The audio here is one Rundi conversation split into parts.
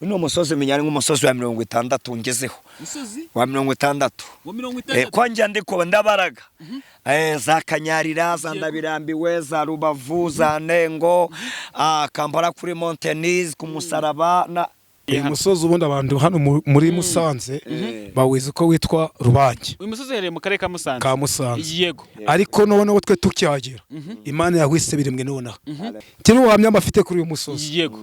Uno musozi menya ari nk'umusozi wa 60 ngezeho. Musozi Wa 60. wa 60. Ko njya ndiko ndabaraga. Za Kanyarira, za Ndabirambiwe, za Rubavu, za Nengo, Kampala kuri Montenise ku musaraba na Uyu musozi ubundi abantu hano muri Musanze bawizi ko witwa Rubange. Uyu musozi uherereye mu karere ka Musanze. Ka Musanze. Yego. Ariko noneho twe tukihagera Imana yahwise Biremwe nonaha. Kiri ubuhamya mafite kuri uyu musozi. Yego.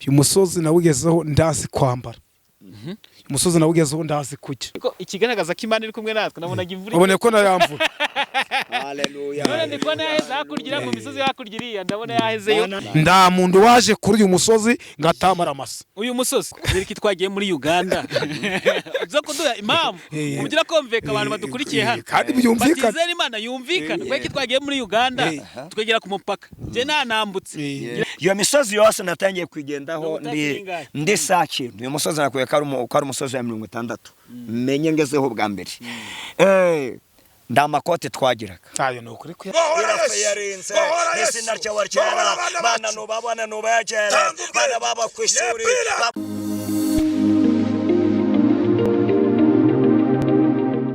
Uyu musozi nawugezeho ndazi kwambara. Uyu musozi nawugezeho ndazi kurya. Ariko ikigaragaza ko Imana iri kumwe natwe nabonaga imvura. Ubone ko nayamvura. Haleluya. None ndi kubona yaheze hakurya mu misozi hakurya iriya ndabona yahezeyo. Nda muntu waje kuri uyu musozi ngatamara amasa. Uyu musozi ziriki twagiye muri Uganda. Uza kuduha impamvu ugira komveka abantu badukurikiye hano. Kandi byumvikana. Batizera Imana yumvikana. Kweki twagiye muri Uganda tukagera ku mupaka. Je nanambutse. Iyo misozi yose natangiye kuyigendaho ndi saa kintu. Uyu musozi nakuye ko ari umusozi wa 60. Menye ngezeho bwa mbere. Nda makote twagiraga. Tayo ni ukuri kwe. Yarinze izina ryawe ryera bana nubabona nubegere bana baba ku ishuri.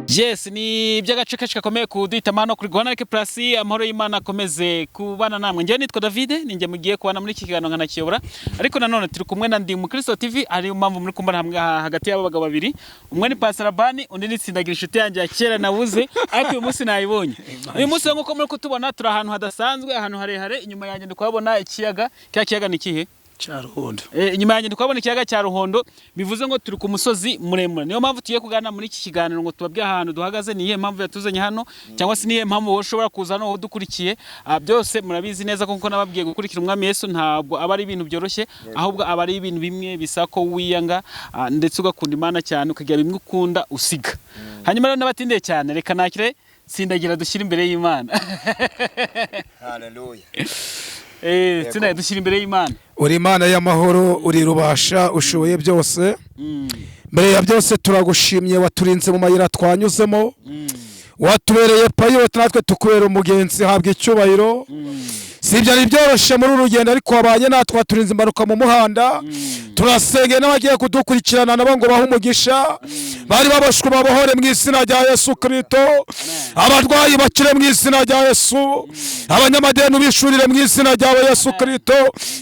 Yes, ni iby'agace kenshi gakomeye kuduhitamo hano kuri Rwanda Like Plus. Amahoro y'Imana akomeze kubana namwe. Njyewe nitwa David, ninjye mugiye kubana muri iki kiganiro nkanakiyobora. Ariko nanone turi kumwe na Ndi Mukristo TV, ari mpamvu muri kumbana hamwe hagati y'aba bagabo babiri. Umwe ni Pastor Rabani, undi ni Tsindagira inshuti yanjye ya kera nabuze, ariko uyu munsi nayibonye. Uyu munsi nk'uko muri kutubona turi ahantu hadasanzwe, ahantu harehare. Inyuma yanjye ndi kuhabona ikiyaga. Kya kiyaga ni kihe? Cya Ruhondo. Inyuma yanjye ndikubona ikiyaga cya Ruhondo, bivuze ngo turi ku musozi muremure. Niyo mpamvu tugiye kuganira muri iki kiganiro ngo tubabwire ahantu duhagaze, ni iyihe mpamvu yatuzanye hano, cyangwa se ni iyihe mpamvu wowe ushobora kuza hano udukurikiye. Byose murabizi neza kuko nababwiye gukurikira Umwami Yesu ntabwo aba ari ibintu byoroshye, ahubwo aba ari ibintu bimwe bisa ko wiyanga, ndetse ugakunda Imana cyane, ukagira bimwe ukunda usiga. Hanyuma rero nabatindiye cyane, reka nakire Tsindagira dushyira imbere y'Imana. Haleluya. Tsindagira dushyira imbere y'Imana. Uri Imana y'amahoro, uri rubasha, ushoboye byose. Mbere ya byose turagushimye, waturinze mu mayira twanyuzemo, watubereye payote natwe tukubera umugenzi, habwa icyubahiro. Si ibyo ari byoroshye muri uru rugendo, ariko wabanye natwe, waturinze impanuka mu muhanda. Turasengeye n'abagiye kudukurikirana nabo ngo bahe umugisha, bari baboshwe babohore mu izina rya Yesu Kristo, abarwayi bakire mu izina rya Yesu, abanyamadeni bishurire mu izina ryawe Yesu Kristo.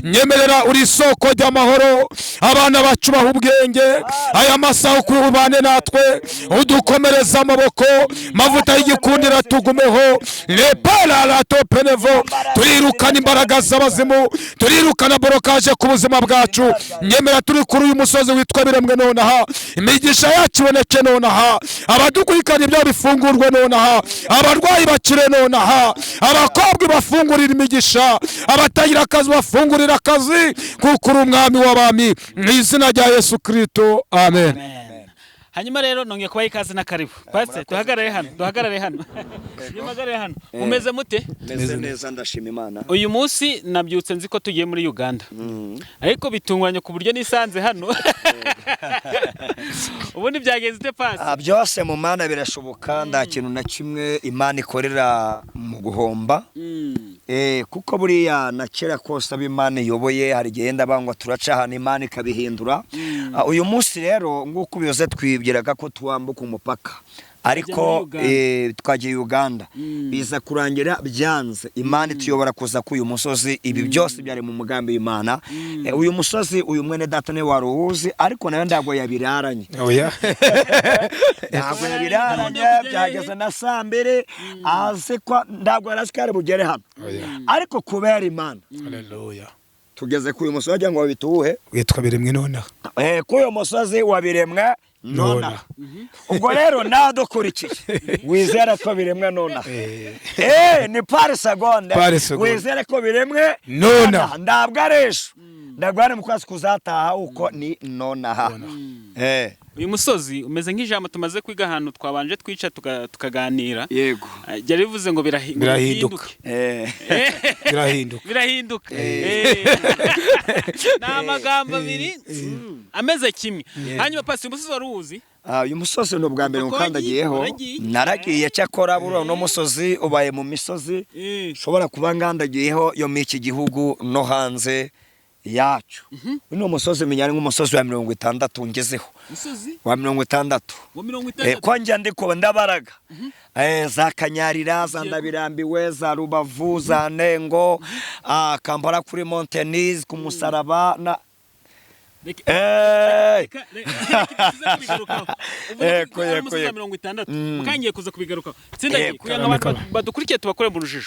Nyemerera uri isoko ry'amahoro, abana bacu bahe ubwenge, aya masaha ukubane natwe, udukomereze amaboko, mavuta y'igikundira tugumeho, lepara la topenevo. Turirukana imbaraga z'abazimu, turirukana borokaje ku buzima bwacu. Nyemera turi kuri uyu musozi witwa Biremwe nonaha, imigisha yacu iboneke nonaha, abadukurikirana ibyo bifungurwe nonaha, abarwayi bakire nonaha, abakobwa bafungurira imigisha, abatagira akazi bafungurira akazi, kuko uri umwami w'abami, mu izina rya Yesu Kristo, amen. Hanyuma rero nongeye kubaha ikaze na karibu. Pastor, duhagarare hano, duhagarare hano. Duhagarare hano. Mumeze mute? Meze neza ndashima Imana. Uyu munsi nabyutse nzi ko tugiye muri Uganda. Ariko bitunguranye ku buryo nisanze hano. Ubundi byagenze ute Pastor? Byose mu Mana birashoboka, nta kintu na kimwe Imana ikorera mu guhomba. Kuko buriya na kera kose abo Imana iyoboye hari igihe ndabangwa turaca ahantu Imana ikabihindura. Uyu munsi rero nguko ubiyoze twibwiraga ko tuwambuka umupaka, ariko twagiye Uganda biza kurangira byanze. Imana ituyobora kuza ku uyu musozi. Ibi byose byari mu mugambi w'Imana. Uyu musozi uyu mwene data niwe wari uwuzi, ariko nawe ntabwo yabiraranye. Ntabwo yabiraranye, byageze na saa mbiri azi ko ntabwo yari azi ko ari bugere hano, ariko kubera Imana tugeze ku uyu musozi wagira ngo babituhe witwa Biremwe nonaha. Ku uyu musozi wa Biremwe nonaha. Ubwo rero nadukurikiye wizere ko Biremwe nonaha. Ni pari segonde, wizere ko Biremwe nonaha. Ntabwo ari ejo, ntabwo ari mu kwezi kuzataha, uko ni nonaha. Uyu musozi umeze nk'ijambo tumaze kwiga ahantu twabanje twica tukaganira. Yego. Byari bivuze ngo birahinduka. Birahinduka. Birahinduka. Ni amagambo abiri ameze kimwe. Hanyuma Pastor, umusozi wari uwuzi? Uyu musozi ni ubwa mbere nkandagiyeho, naragiye cyakora buriya uno musozi ubaye mu misozi ushobora kuba ngandagiyeho yo muri iki gihugu no hanze Yacu uno musozi menya ari nk'umusozi wa 60 ngezeho. Musozi Wa 60. Wa 60. Ko njya ndiko ndabaraga za Kanyarira, za Ndabirambiwe, za Rubavu, za Nengo, Kampala kuri Montenise ku musaraba na Reka reka tuze kubigarukaho. Ubu Yego, ni yego, umusozi wa yego. 60 mukangiye kuza kubigarukaho. Tsindagiye kugira ngo Karame, abantu badukurikiye tubakore mu rujijo.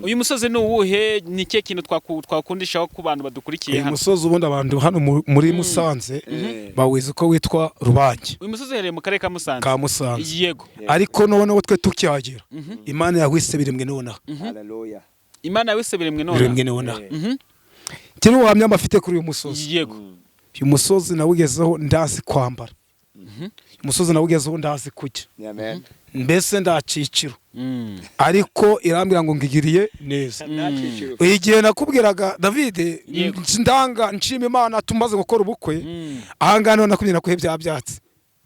Uyu musozi ni uwuhe? Ni ikihe kintu twakundishaho ku bantu badukurikiye Uyu hano? musozi ubundi abantu hano muri Musanze bawizi ko witwa Rubange. Uyu musozi uherereye mu karere ka Musanze. Ka Musanze. Ariko noneho twe tukihagera, Imana yawise Biremwe nonaha. Haleluya. Imana yawise Biremwe nonaha. Biremwe nonaha. Kiri ubuhamya mbafite kuri uyu musozi. Uyu musozi nawugezeho ndazi kwambara, uyu musozi nawugezeho ndazi kurya. Amen. Mbese ndaciciro, ariko irambwira ngo ngigiriye neza. Igihe nakubwiraga, David, ndanga nshima Imana tumaze gukora ubukwe ahangaha, niho nakubwira nakuhe bya byatsi.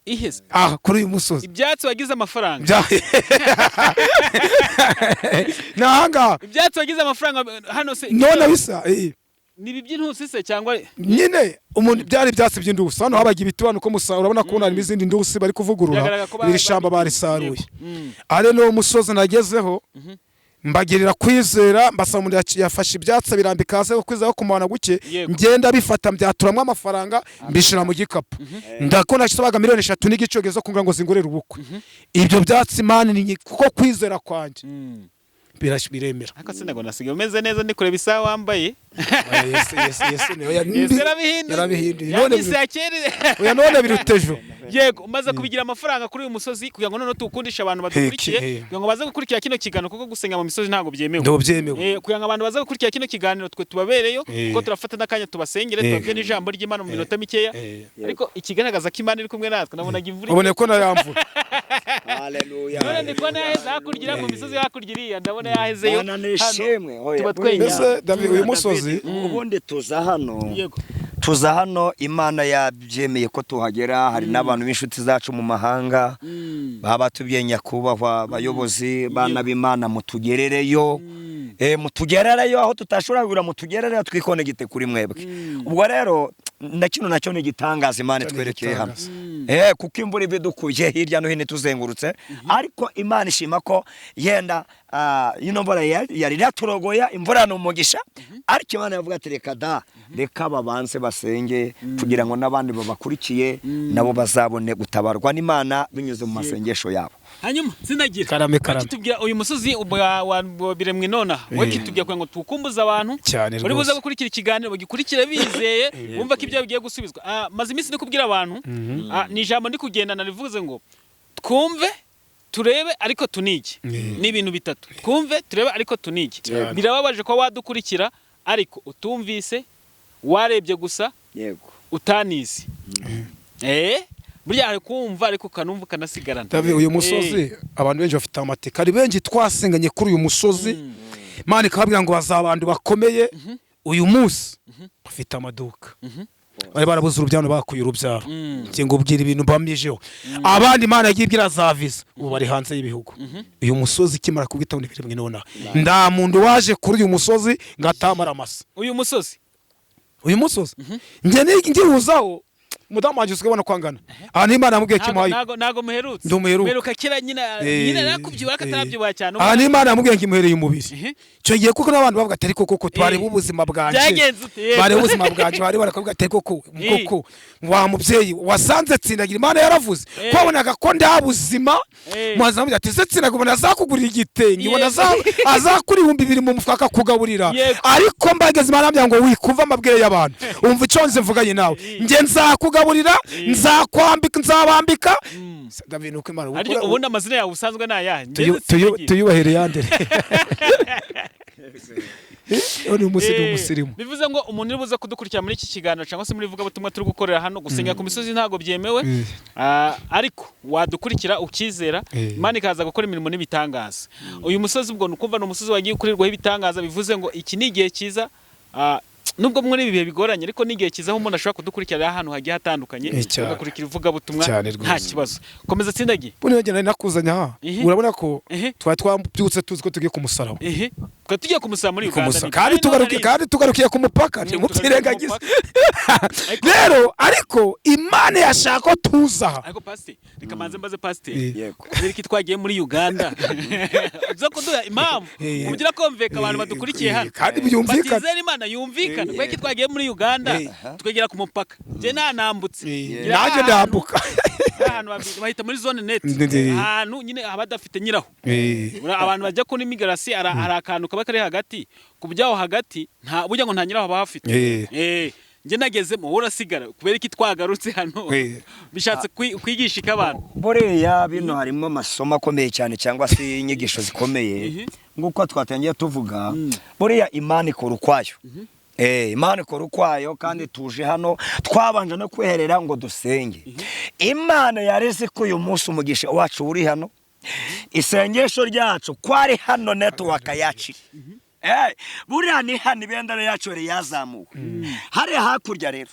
Iheze? Aha kuri uyu musozi. Ibyatsi wagize amafaranga? Ni ahangaha. Ibyatsi wagize amafaranga hano se? None bisa Ni ibi by'intusi se cyangwa? Nyine umuntu byari ibyatsi by'indusi, hano habaga ibiti, hano uko musa urabona ko harimo izindi ndusi bari kuvugurura. Biragaragara ko Iri shamba barisaruye. Yego. Ari n'uwo musozi nagezeho mbagirira kwizera, mbasaba umuntu yafashe ibyatsi birambika hasi ko kwizera ko kumana guke. Ngenda bifata, byaturamwo amafaranga, mbishira mu gikapu, ndako nasabaga miliyoni 3.5 zo kugira ngo zingurire ubukwe. Ibyo byatsi mani ni kuko kwizera kwanjye biremera. Ariko sinago nasigaye umeze neza, ndi kureba isaha wambaye. Oya, Yesu, Yesu, Yesu niwe Yesu yarabihinduye. Yarabihinduye. None Yamisi ya kera. Oya, none birutejo. Yego, umaze kubigira amafaranga kuri uyu musozi, kugira ngo noneho tuwukundishe abantu badukurikiye, Heke, he. kugira ngo baze gukurikira kino kiganiro, kuko gusenga mu misozi ntabwo byemewe. Ntabwo byemewe. Kugira ngo abantu baze gukurikira kino kiganiro, twe tubabereyo, kuko turafata n'akanya tubasengere, tubabwire n'ijambo ry'Imana mu minota mikeya. Ariko ikigaragaza ko Imana iri kumwe natwe, nabonaga imvura. Ubone ko nayamvura. Haleluya. None ndi kubona yaheze hakurya iriya mu misozi, hakurya iriya ndabona yahezeyo. Mana nishimwe. Oya, Tuba twenyine. Mbese David, uyu musozi Ubundi tuza hano, tuza hano Imana yabyemeye ko tuhagera. Hari n'abantu b'inshuti zacu mu mahanga baba batubwiye: "Nyakubahwa bayobozi, bana b'Imana, mutugerereyo, mutugerereyo aho tutashobora kugura, mutugerereyo twikonegite kuri mwebwe." Ubwo rero na kino nacyo ni igitangaza Imana itwerekeye hano, kuko imvura iba idukubye hirya no hino ituzengurutse, ariko Imana ishima ko yenda ino mvura yari iraturogoya. Imvura ni umugisha, ariko Imana yavuga ati: "Reka da, reka babanze basenge kugira ngo n'abandi babakurikiye nabo bazabone gutabarwa n'Imana binyuze mu masengesho yabo." Hanyuma sinagira Karame, karame. Kitubwira uyu musozi wa Biremwe nona we, kitubwira kugira ngo tuwukumbuze abantu Cyane bari buze rwose. gukurikira ikiganiro, bagikurikire bizeye, bumva ko ibyo bigiye gusubizwa. Maze iminsi ndi kubwira abantu, ni ijambo ndi kugendana rivuze ngo twumve, turebe, ariko tunige. Ni ibintu bitatu: twumve, turebe, ariko tunige. Cyane. Birababaje kuba wadukurikira ariko utumvise, warebye gusa, utanize. Burya hari kumva ariko ukanumva ukanasigarana. David, uyu musozi abantu benshi bafite amateka. Hari benshi twasenganye kuri uyu musozi, Imana ikababwira ngo bazaba abantu bakomeye. Uyu munsi bafite amaduka, bari barabuze urubyaro bakuye urubyaro. Ngiye ngubwira ibintu mbamijeho. Abandi Imana yagiye ibwira za visa, ubu bari hanze y'ibihugu. Uyu musozi ikimara kubwitaho ntibiremwe nonaha, nta muntu waje kuri uyu musozi ngo atamara amasa. Uyu musozi? Uyu musozi njye ngihuzaho umudamu wanjye, usigaye ubona ko angana ahantu Imana yamubwiye kimuhaye. Ntago muherutse? Ndumuheruka. Muheruka kera nyine. Nyine narakubyibuha ariko atarabyibuha cyane. Ahantu Imana yamubwiye ngo imuhereye umubiri, icyo gihe kuko n'abantu bavuga ati: "Ariko koko twareba ubuzima bwanjye." Byagenze ute? Yego. Bareba ubuzima bwanjye, bari barakavuga ati: "Koko koko wa mubyeyi wasanze Tsindagira Imana yaravuze ko wabonaga ko nda buzima." Muhanzi aramubwira ati: "Ese Tsindagira ubona azakugurira igitenge, ubona azakura 2000 mu mufuka akakugaburira?" Ariko mbageze Imana arambwira ngo: "Wikumva amabwire y'abantu, umva icyo nzi mvuganye nawe, njye nzakugaburira, nzakwambika, nzabambika." David, nuko Imana Ariko ubundi amazina yawe usanzwe ni ayahe? Tuyubahire yandere ni umusirimu, umusirimu. Bivuze ngo umuntu uri buze kudukurikira muri iki kiganiro cyangwa se muri ivugabutumwa turi gukorera hano, gusenga ku misozi ntabwo byemewe. Ariko wadukurikira ukizera, Imana ikaza gukora imirimo n'ibitangaza. Uyu musozi ubwo ni ukumva ni umusozi wagiye ukorerwaho ibitangaza, bivuze ngo iki ni igihe cyiza. Nubwo muri ibi bihe bigoranye, ariko n'igihe kizaho umuntu ashobora kudukurikirana ahantu hagiye hatandukanye, Cyane. agakurikira ivugabutumwa Cyane rwose. nta kibazo. Komeza tsindagiye. Buno nari nakuzanye aha, urabona ko twari twabyutse tuzi ko tugiye ku musaraba. Ehe, twari tugiye kumusaba muri Ku Uganda. musaraba. Kandi tugarukiye, kandi tugarukiye ku mupaka. Tugarukiye ku Ntimubyirengagize. mupaka. Rero ariko Imana yashaka ko tuza aha. Ariko pasiteri, reka manze mbaze pasiteri. Yego. Kubera iki twagiye muri Uganda? Uza kuduha impamvu kugira kumveka abantu badukurikiye hano Kandi byumvikana. batizera Imana yumvikana. Kubera iki twagiye muri Uganda tukagera ku mupaka, njye nanambutse? Ngera Nanjye ndambuka. ahantu bahita muri zone neutre, ahantu nyine haba hadafite nyiraho. Abantu bajya kuri migarasi, hari akantu kaba kari hagati ku byaho hagati, nta burya ngo nta nyiraho baba bafite. Njye nagezemo, wowe urasigara. Kubera iki twagarutse hano? Bishatse kwigisha iki abantu? Buriya bino harimo amasomo akomeye cyane cyangwa se inyigisho zikomeye. Nk'uko twatangiye tuvuga, buriya Imana ikora ukwayo. Imana ikora ukwayo, kandi tuje hano twabanje no kwiherera ngo dusenge. Imana yareze ko uyu munsi umugisha wacu uri hano, isengesho ryacu ko ari hano, network yacu iri. Buriya ni hano ibendera yacu yari yazamuwe. Hariya hakurya rero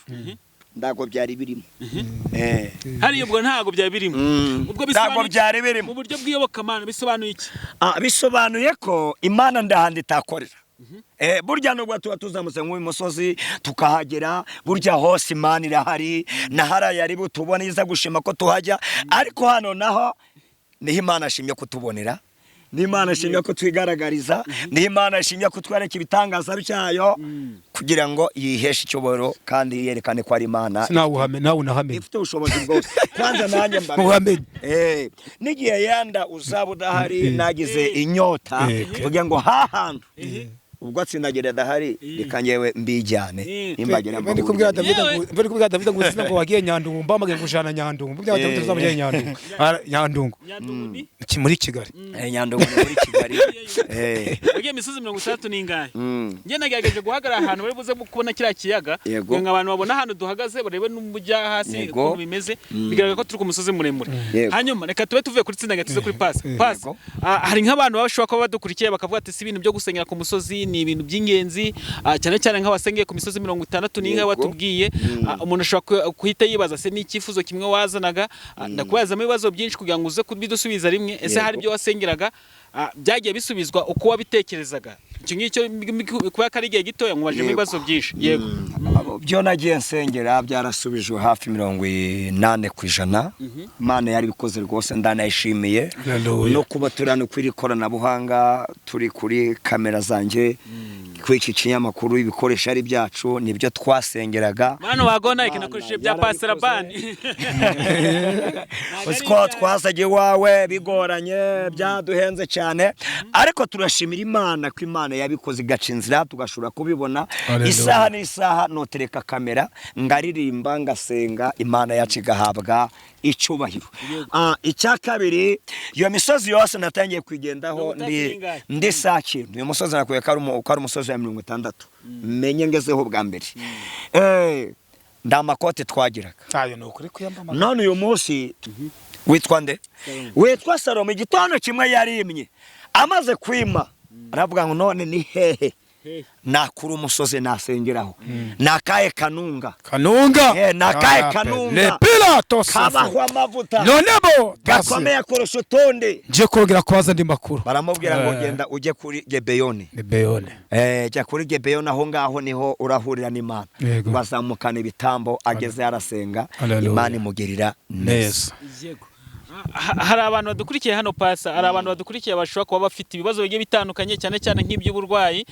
ntabwo byari birimo. Hariya ubwo ntabwo byari birimo. Ubwo Ntabwo bisobanuye iki? byari birimo. Mu buryo bw'iyobokamana bisobanuye iki? Bisobanuye ko Imana ndahandi itakorera. Burya nubwo tuba tuzamutse nk'uyu musozi tukahagera, burya hose Imana irahari. Na hariya yari butubone, iza gushima ko tuhajya, ariko hano naho niho Imana ashimye kutubonera, niho Imana ashimye ko twigaragariza, niho Imana ashimye kutwereka ibitangaza byayo, kugira ngo yiheshe icyubahiro kandi yerekane ko ari Imana Sinawuhame nawe unahamenye. ifite ubushobozi bwose. Kwanza nanjye mba Muhamenye. N'igihe yenda uzaba udahari, nagize inyota, uvuge ngo hahantu ubwo atsindagira adahari, reka ngewe mbijyane nimbagera. Mbe ndi kubwira David Yewe. ngo, mbe ndi kubwira David ngo izina ngo wagiye Nyandungu, mbamagaye ngo ujana Nyandungu. Mbwira David uzaba ugiye Nyandungu. Nyandungu. Nyandungu ni Muri Kigali. Nyandungu ni muri Kigali. Wagiye imisozi 60 n'ingahe? Njye nagerageje guhagarara ahantu bari buze kubona kiriya kiyaga, kugira ngo abantu babone ahantu duhagaze, barebe n'umujya hasi ukuntu bimeze. Bigaragara ko turi ku musozi muremure. Hanyuma reka tube tuvuye kuri tsinda, tuze kuri pasi pasi. Hari nk'abantu baba bashobora kuba badukurikiye bakavuga ati: "Si ibintu byo gusengera ku musozi ni ibintu by'ingenzi, cyane cyane nk'abasengeye ku misozi 60 n'ingahe watubwiye." Umuntu ashobora guhita yibaza se ni icyifuzo kimwe wazanaga? Ndakubazamo ibibazo byinshi kugira ngo uze kubidusubiza rimwe. Ese hari ibyo wasengeraga byagiye bisubizwa uko wabitekerezaga? Icyo ngicyo kubera ko ari igihe gitoya, nkubajemo ibibazo byinshi. Yego. Byo nagiye nsengera byarasubijwe hafi 80%. Imana yari bikoze rwose, ndanayishimiye. Hallelujah. No kuba turi hano kuri iri koranabuhanga, turi kuri kamera zanjye, kuri iki kinyamakuru, ibikoresho ari byacu, nibyo twasengeraga. Mwana wa Gonike, nakoresheje bya Yarabikoze. Pastor. Uzi ko twazajya iwawe bigoranye, byaduhenze cyane, ariko turashimira Imana ko Imana yabikoze igaca inzira tugashobora kubibona. Hallelujah. Isaha n'isaha notereka kamera ngaririmba, ngasenga, Imana yacu igahabwa icyubahiro. Icya kabiri, iyo misozi yose natangiye kuyigendaho 60 ndi n'ingahe? Ndi saa kintu uyu musozi nakwiye ko ari ko ari umusozi wa 60, menye ngezeho bwa mbere. Nda makote twagiraga. Ayo ni ukuri kuyambamaza. None uyu munsi witwa nde? Witwa Salomo. Igitondo kimwe yarimye, amaze kwima aravuga ngo: "None ni hehe nakura umusozi nasengeraho? Ni akahe kanunga?" Kanunga. Ni akahe kanunga Le pilato. kabaho amavuta None bo gakomeye kurusha utundi? Nje kongera kubaza andi makuru. Baramubwira ngo: "Genda ujye kuri Gebeyoni." Ni Beyone. Jya kuri Gebeyoni, aho ngaho niho urahurira n'Imana. Bazamukana ibitambo, ageze arasenga. Hallelujah. Imana imugirira neza. Neza. Yego. Hari abantu badukurikiye hano, pasa, hari abantu badukurikiye bashobora kuba bafite ibibazo bigiye bitandukanye, cyane cyane nk'iby'uburwayi.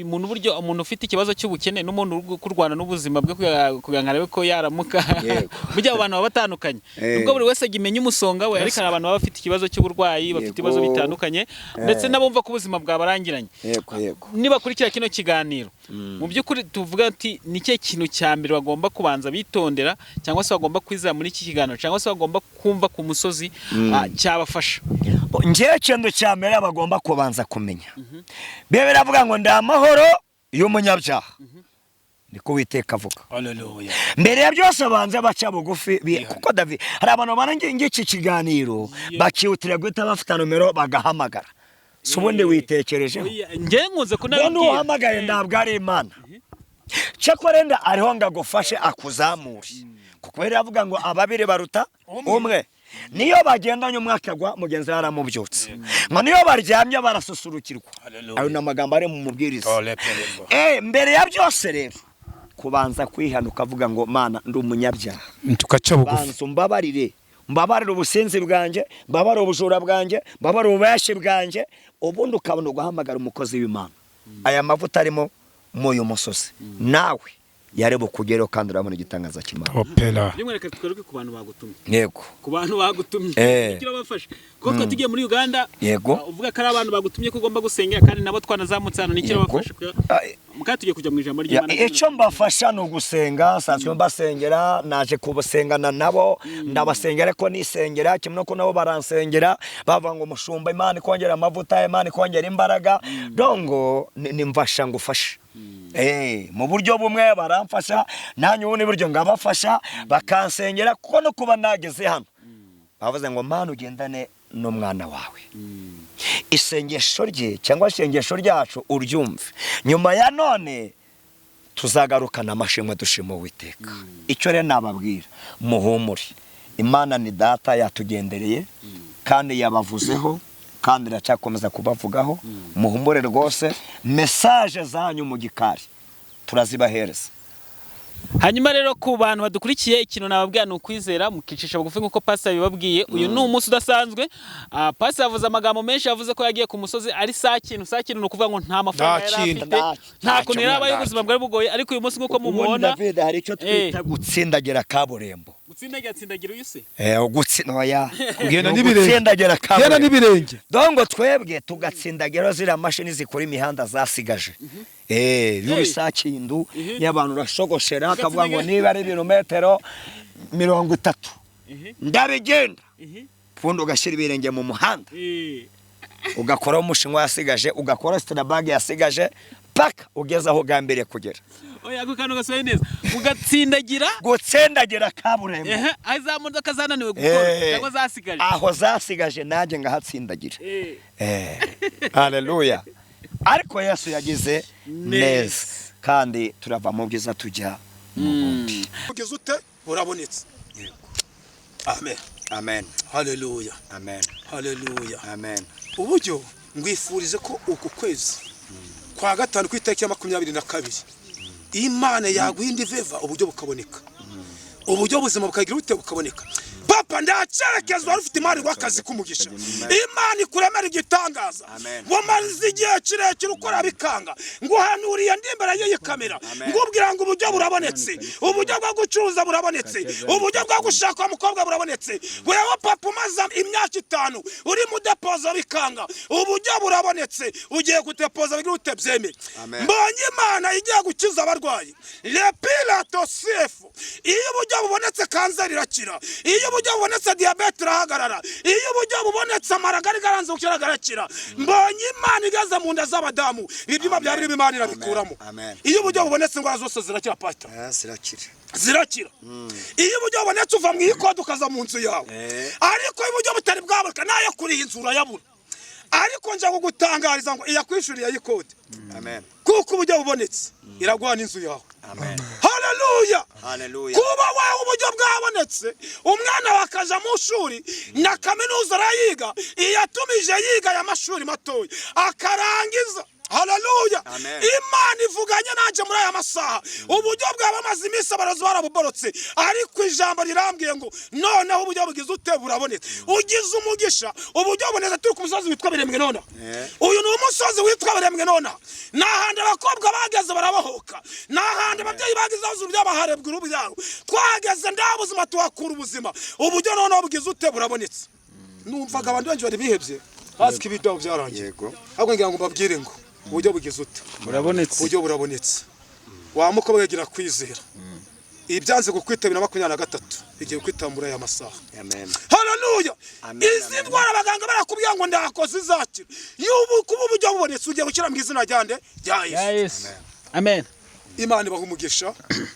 Umuntu, buryo umuntu ufite ikibazo cy'ubukene n'umuntu uri kurwana n'ubuzima bwe kugira ngo arebe ko yaramuka, burya abo bantu baba batandukanye, nubwo buri wese ajya imenya umusonga we, ariko hari abantu baba bafite ikibazo cy'uburwayi, bafite ibibazo bitandukanye, ndetse n'abumva ko ubuzima bwabarangiranye. yego yego Nibakurikira kino kiganiro, mu by'ukuri tuvuga ati ni ikihe kintu cya mbere bagomba kubanza bitondera, cyangwa se bagomba kwizera muri iki kiganiro, cyangwa se bagomba kumva ku musozi cyabafasha? Njyewe ikintu cya mbere bagomba kubanza kumenya, biba biravuga ngo: "Ndi amahoro y'umunyabyaha," niko Uwiteka avuga. Hallelujah. Mbere ya byose banze baca bugufi, kuko David, hari abantu babona ngiki kiganiro bakihutira guhita bafata nomero bagahamagara. Si ubundi witekerejeho? Oya, njye nkunze Ngo kunabibwira. nuhamagaye ntabwo ari Imana. Cyakora enda ariho ngo agufashe akuzamure, kuko rero avuga ngo ababiri baruta umwe. Niyo bagendanye umwe akagwa, mugenzi we aramubyutse, ngo niyo baryamye barasusurukirwa. Ayo ni amagambo ari mu Mubwiriza. Mbere ya byose rero, kubanza kwihana, ukavuga ngo: "Mana, ndi umunyabyaha." Tugaca bugufi. Banza umbabarire, mbabarire ubusinzi bwanjye, mbabarire ubujura bwanjye, mbabarire ububashi bwanjye. Ubundi ukabona guhamagara umukozi w'Imana. Aya mavuta arimo muri uyu musozi nawe yari bukugereho, kandi urabona igitangaza cy'Imana. Opera. Rimwe reka tugaruke ku bantu bagutumye. Yego. Ku bantu bagutumye. Icyo bafashe kuko twe tugiye muri Uganda. Uvuga ko ari abantu bagutumye ko ugomba gusengera, kandi nabo twanazamutse hano, nicyo bafashe. Mukaba tugiye kujya mu ijambo ry'Imana. Icyo mbafasha ni ugusenga. Nsanzwe mbasengera, naje kubasengana nabo, ndabasengera ariko nisengera kimwe nuko nabo baransengera, bavuga ngo: "Umushumba, Imana ikongera amavuta, Imana ikongera imbaraga." Dongo ni mfasha ngufashe. Mu buryo bumwe baramfasha, nanjye ubundi buryo ngabafasha, bakansengera, kuko no kuba nageze hano bavuze ngo: "Mana, ugendane n'umwana wawe, isengesho rye cyangwa isengesho ryacu uryumve." Nyuma ya none tuzagarukana amashimwe dushima Uwiteka. Icyo rero nababwira, muhumure, Imana ni data, yatugendereye kandi yabavuzeho, kandi iracyakomeza kubavugaho. Muhumure rwose, message zanyu mu gikari turazibahereza. Hanyuma rero, ku bantu badukurikiye, ikintu nababwira ni ukwizera, mukicisha bugufi nk'uko pastor yabibabwiye. Uyu ni umunsi udasanzwe. Pastor yavuze amagambo menshi, yavuze ko yagiye ku musozi ari saa kintu. Saa kintu ni ukuvuga ngo nta mafaranga Nta yari kintu. afite, nta kuntu yari abaye, Ntacyo. ubuzima bwari bugoye. Ariko uyu munsi nk'uko Ubundi mumubona, David, hari icyo twita gutsindagira kaburimbo. Gutsindagira, tsindagira uyu se? Ugutsinda, oya. Kugenda Ni n'ibirenge. ugutsindagira Genda kaburimbo. n'ibirenge. Dongo twebwe tugatsindagira ziriya mashini zikora imihanda zasigaje. Iyo ubisakindu y'abantu urashogoshera, akavuga ngo niba ari ibirometero 30 ndabigenda, ubundi ugashyira ibirenge mu muhanda, ugakoraho umushinwa yasigaje, ugakora sitarabage yasigaje, paka ugeze aho ugambiriye kugera. Oya, ako kantu gasohoye neza, ugatsindagira. Gutsindagira kaburimbo. Ehe, aho za modoka zananiwe gukora cyangwa zasigaje. Aho zasigaje nanjye ngahatsindagira. Haleluya! Ariko Yesu yagize neza, kandi turava mu byiza tujya mu bundi. Ugeze ute? Burabonetse. Amen. Amen. Haleluya. Amen. Haleluya. Amen. Uburyo ngwifurize ko uku kwezi kwa gatanu, ku itariki ya 22, Imana yaguha indi favor, uburyo bukaboneka, uburyo buzima bukagira ute? Bukaboneka. Papa, ndacerekezwa wari ufite imari rw'akazi k'umugisha. Imana ikuremera igitangaza. Amen. Wamaze igihe kirekire ukora bikanga, nguhanuriye ndi imbere y'iyi kamera, ngubwira ngo uburyo burabonetse, uburyo bwo gucuruza burabonetse, uburyo bwo gushaka umukobwa burabonetse. Wewe papa umaze imyaka 5 uri mu depoza bikanga, uburyo burabonetse, ugiye kudepoza bigira ute? Byemere. Amen. Mbonye Imana igiye gukiza abarwayi repiratosiyefu. Iyo uburyo bubonetse, kanseri irakira. Iyo uburyo bubonetse, diyabete irahagarara. Iyo uburyo bubonetse, amara garanze gukira arakira. Mbonye Imana igeze mu nda z'abadamu, ibyuma bya birimo Imana irabikuramo. Amen. Iyo uburyo bubonetse, indwara zose zirakira, pasita. Zirakira. Zirakira. Iyo uburyo bubonetse, uva mu ikode ukaza mu nzu yawe. Ariko iyo uburyo butari bwaboneka, nayo kuri iyi nzu urayabura. Ariko nja kugutangariza ngo iyakwishuriye ayikode, Amen. kuko uburyo bubonetse iraguha n'inzu yawe. Amen. Haleluya. Haleluya. Kuba wawe uburyo bwabonetse, umwana wakaja mu shuri na kaminuza arayiga, iyatumije yiga aya mashuri matoya akarangiza. Haleluya. Amen. Imana ivuganye nanjye muri aya masaha. Uburyo bwaba bamaze iminsi abarozi barabuborotse, ariko ijambo rirambwiye ngo noneho uburyo bugize ute? Burabonetse. Ugize umugisha, uburyo bubonetse. Turi ku musozi witwa Birembwe nonaha. Uyu ni umusozi witwa Birembwe nonaha. Ni ahantu abakobwa bageze barabohoka, ni ahantu ababyeyi bageze babuze urubyaro baharebwa urubyaro. Twahageze nta buzima, tuhakura ubuzima. Uburyo noneho bugize ute? Burabonetse. Numvaga abantu benshi bari bihebye, bazi ko ibitabo byarangiye. Yego. Ahubwo ngira ngo mbabwire ngo uburyo bugize ute? Burabonetse. Uburyo burabonetse. Wa mukobwa, yagira kwizera. Ibyanze kukwitabira 23 igiye kwitambura muri aya masaha. Amen. Haleluya. Amen, Izi amen. ndwara abaganga barakubwira ngo ndakoze izakira, y'ubu kuba uburyo bubonetse, ugiye gukira mu izina rya nde? Rya Yesu. Yesu, amen. Imana ibaha umugisha,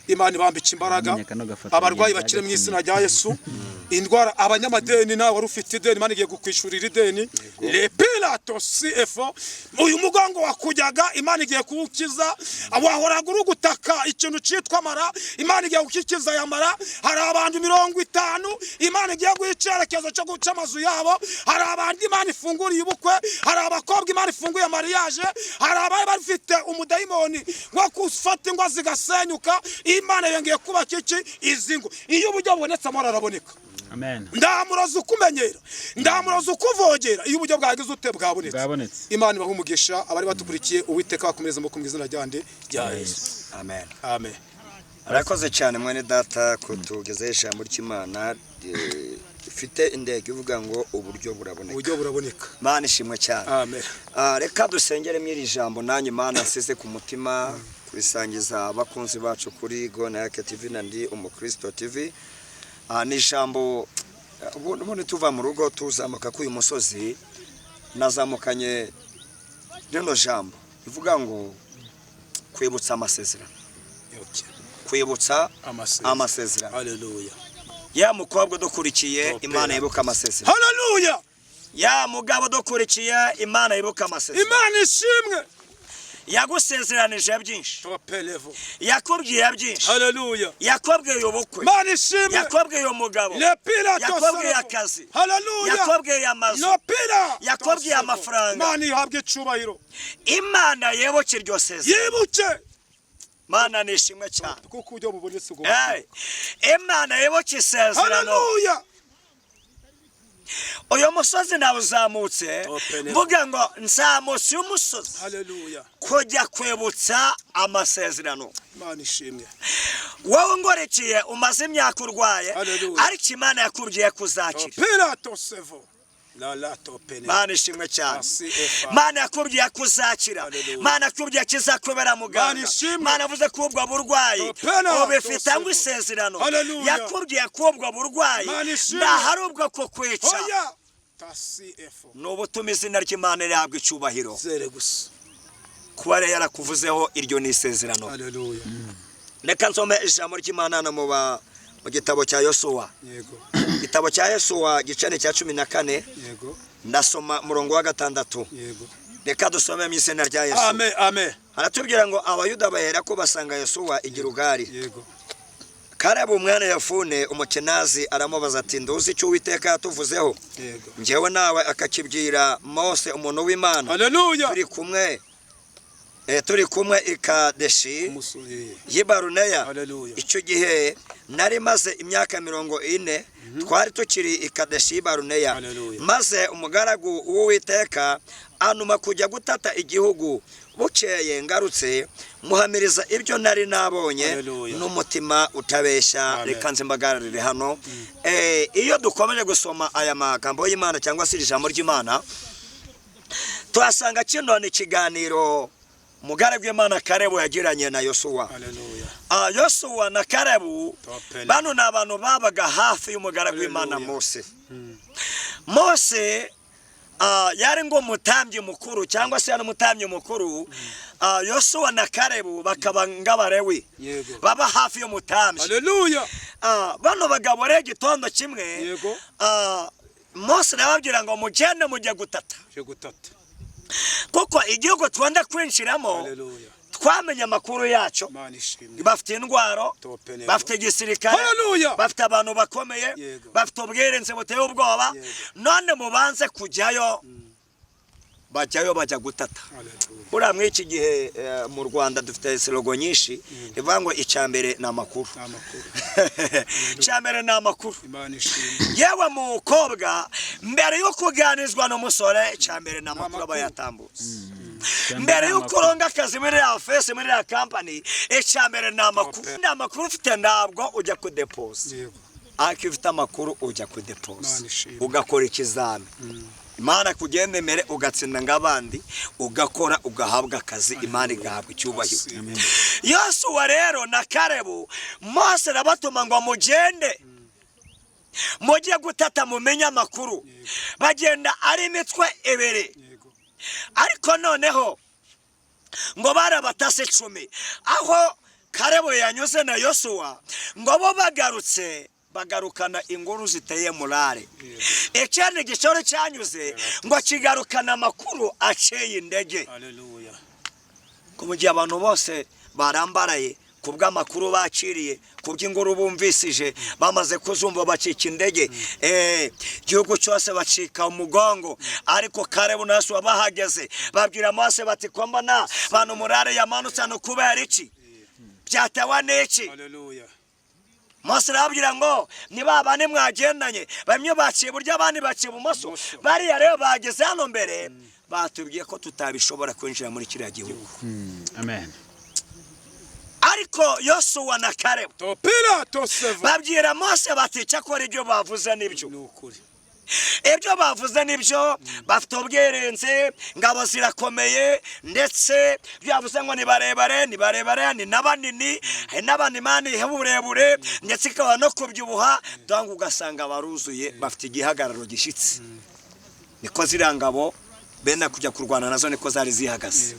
Imana ibambika imbaraga, Amenyekana ugafata abarwayi ibintu bakire mu by'agaciro. izina rya Yesu. Indwara, abanyamadeni, nawe wari ufite ideni, Imana igiye kukwishurira ideni. Le pilato cfo, uyu mugongo wakujyaga, Imana igiye kuwukiza. Wahoraga uri gutaka ikintu cyitwa mara, Imana igiye gukikiza aya mara. Hari abantu 50 Imana igiye guha icyerekezo cyo guca amazu yabo. Hari abantu Imana ifunguriye ubukwe, hari abakobwa Imana ifunguye mariage, hari abari bafite umudayimoni wo gufata ingo zigasenyuka, Imana yongeye kubaka iki izi ngo. Iyo uburyo bubonetse, amahoro araboneka. Amen. Ndamuroza ukumenyera, ndamuroza ukuvogera, iyo uburyo bwagize ute? Bwabonetse. Bwabonetse. Imana ibaha umugisha abari batukurikiye. Uwiteka bakomereza amaboko mu izina ryande rya Yesu. Amen. Amen. Arakoze cyane mwene data kutugezaho ijambo ry'Imana rifite intego ivuga ngo uburyo buraboneka. Uburyo buraboneka. Mana ishimwe cyane. Amen. Reka dusengere muri iri jambo, nanjye Imana nsize ku mutima kurisangiza abakunzi bacu kuri Gonayake TV na Ndi Umukristo TV. Ni ijambo ubundi tuva mu rugo tuzamuka kuri uyu musozi, nazamukanye rino jambo rivuga ngo kwibutsa amasezerano. Okay. Kwibutsa Amasezerano. amasezerano. Haleluya. Ya mukobwa udukurikiye, Topera. Imana yibuka amasezerano. Haleluya. Ya mugabo udukurikiye, Imana yibuka amasezerano. Imana ishimwe. Yagusezeranije byinshi. Topelevo. Yakubwiye byinshi. Haleluya. Yakubwiye ubukwe. Imana ishimwe. Yakubwiye umugabo. Le pilato. Yakubwiye akazi. Haleluya. Yakubwiye amazu. No pila. Yakubwiye amafaranga. Imana ihabwe icubahiro. Imana yibuke iryo sezerano. Yibuke. Mana nishimwe cyane. Kuko uburyo bubonetse ubwo. Hey, Imana yibuke isezerano. Haleluya. Uyu musozi nawuzamutse Topele. mvuga ngo nzamutse uyu musozi Haleluya. kujya kwibutsa amasezerano. Imana ishimwe. Wowe ngorikiye umaze imyaka urwaye, Haleluya. ariko Imana yakubwiye kuzakira. Pilato sevo. La la topene. Mana ishimwe cyane. Asi efa. Mana yakubwiye kuzakira. Haleluya. Mana yakubwiye kizakubera muganga. Mana ishimwe. Mana avuze ko ubwo burwayi Topena. ubifite ngo Tosevo. isezerano. Haleluya. Yakubwiye ko ubwo burwayi Mana ishimwe. ndahari ubwo kukwica. Oya. Tasi efo. Ni ubutuma izina ry'Imana rihabwa icyubahiro. Zere gusa. Kuba rero yarakuvuzeho, iryo ni isezerano. Haleluya. Reka nsome ijambo ry'Imana hano mu gitabo cya Yosuwa. Yego. Igitabo cya Yosuwa, gicane cya 14. Yego. Ndasoma umurongo wa 6. Yego. Reka dusome mu izina rya Yesu. Amen. Amen. Haratubwira ngo Abayuda bahera ko basanga Yosuwa i Gilugali. Yego. Kalebu umwana Yefune Umukenazi aramubaza ati: "Nduzi icyo Uwiteka yatuvuzeho Yego. njyewe nawe, akakibwira Mose umuntu w'Imana Haleluya. turi kumwe i Kadeshi Umusozi. y'i Baruneya. Haleluya. Icyo gihe nari maze imyaka 40, twari tukiri i Kadeshi y'i Baruneya. Haleluya. Maze umugaragu w'Uwiteka antuma kujya gutata igihugu. Bukeye ngarutse, muhamiriza ibyo nari nabonye Haleluya. n'umutima utabeshya." Amen. Reka nze mbagararire hano. Iyo dukomeje gusoma aya magambo y'Imana cyangwa se iri jambo ry'Imana, tuhasanga kino ni ikiganiro umugaragu w'Imana Karebu yagiranye na Yosuwa. Haleluya. Yosuwa na Karebu, Topele. bano ni abantu babaga hafi y'umugaragu w'Imana Haleluya. Mose. Mose yari ngo umutambyi mukuru cyangwa se yari umutambyi mukuru, Yosuwa na Karebu bakaba ng'Abarewi Yego. baba hafi y'umutambyi. Haleluya. Bano bagabo rero, igitondo kimwe, Yego. Mose arababwira ngo mugende mujye gutata, Je gutata. kuko igihugu twenda kwinjiramo Haleluya. twamenye amakuru yacyo. Imana ishimwe. Bafite intwaro, Topele. bafite igisirikare, Haleluya. bafite abantu bakomeye, Yego. bafite ubwirinzi buteye ubwoba. Yego. None mubanze kujyayo. Bajyayo, bajya gutata. Haleluya. Buriya muri iki gihe mu Rwanda dufite slogan nyinshi ivuga ngo icya mbere ni amakuru. Ni amakuru. Icya mbere ni amakuru. Imana ishimwe. Yewe mukobwa, mbere yo kuganizwa n'umusore, icya mbere ni amakuru aba yatambutse. Mbere y'uko uronga akazi muri ya office, muri ya company, icya mbere ni amakuru. Ni amakuru ufite, ntabwo ujya kudepoza. Yego. Ariko iyo ufite amakuru, ujya kudepoza, Imana ishimwe. ugakora ikizami, Imana kugenda imbere, ugatsinda nk'abandi, ugakora, ugahabwa akazi, Imana igahabwa icyubahiro. Amen. Yosuwa rero na Karebu, Mose arabatuma ngo mugende mujye gutata mumenye amakuru. Bagenda ari imitwe ibiri. Yego. Ariko noneho ngo bari abatasi 10, aho Karebu yanyuze na Yosuwa, ngo bo bagarutse bagarukana inkuru ziteye morale. Ikindi gishoro cyanyuze ngo kigarukana amakuru aceye indege. Haleluya. Ko mu gihe abantu bose barambaraye ku bw'amakuru bakiriye, ku bw'inkuru bumvisije, bamaze kuzumva bacika indege, igihugu cyose bacika umugongo. Ariko Karebu na Yosuwa bahageze babwira Mose bati: "Ko mbona bantu morale yamanutse hano, kubera iki? Byatewe n'iki?" Haleluya. Mose arababwira ngo: "Ni ba bane mwagendanye, bamwe baciye iburyo, abandi baciye ibumoso. Bariya rero bageze hano mbere, batubwiye ko tutabishobora kwinjira muri kiriya gihugu." Amen. Ariko Yosuwa na Karebu Topira toseva. babwira Mose bati: "Cyakora ibyo bavuze nibyo." Ni ukuri. Ibyo bavuze nibyo, bafite ubwirinzi, ingabo zirakomeye, ndetse byavuze ngo ni barebare, ni barebare, ni na banini, hari n'abandi uburebure, ndetse ikaba no kubyibuha, donc ugasanga baruzuye, bafite igihagararo gishyitse. Niko ziriya ngabo bene kujya kurwana nazo niko zari zihagaze.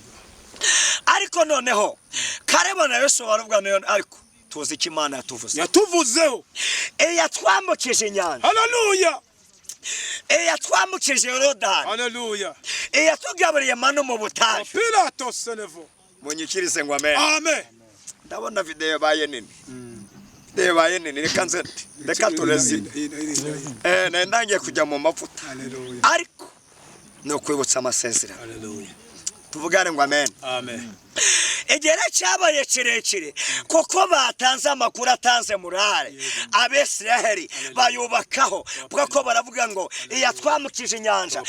Ariko noneho Karebu na Yosuwa baravuga: "Nayo ariko tuzi icyo Imana yatuvuze." Yatuvuzeho. Yatwambukije inyanja. Haleluya. Yatwambukije Yorodani. Haleluya. Yatugaburiye manu mu butayu. Topira tosenevo. Munyikirize ngo amen. Amen. Ndabona videwo yabaye nini, videwo yabaye nini. Reka nze, reka turezi. Nari ndangiye kujya mu mavuta. Haleluya. Ariko ni ukwibutsa amasezerano. Haleluya. Tuvugane ngo amen. Amen. Igihe cyabaye kirekire kuko batanze amakuru atanze morale, Abisiraheli bayubakaho kuko baravuga ngo: "Iyatwambukije inyanja,